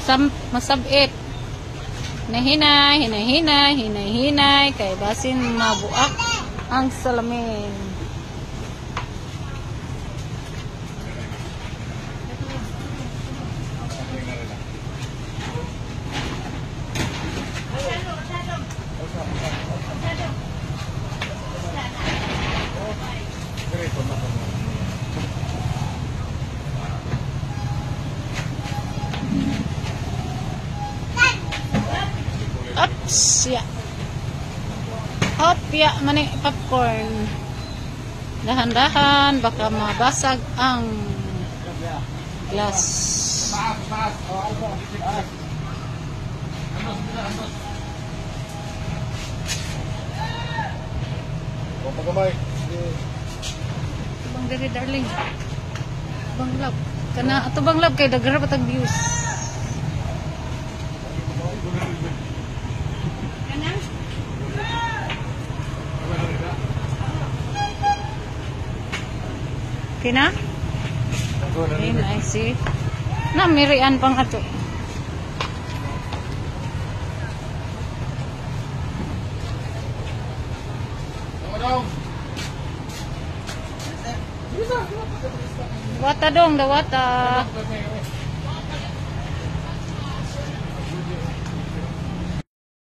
Masabit. Hinahinay, hinahinay, hinahinay, kay basin mabuak ang salamin. Oops, ya. Hop, ya, mani popcorn. Dahan-dahan, baka mabasag ang glass. Tubang diri, darling. Tubang love. Kana atubang love kay daghan pa tag views. Okay na? Okay, I see. Na, mirian pang ato. Wata dong, dawata.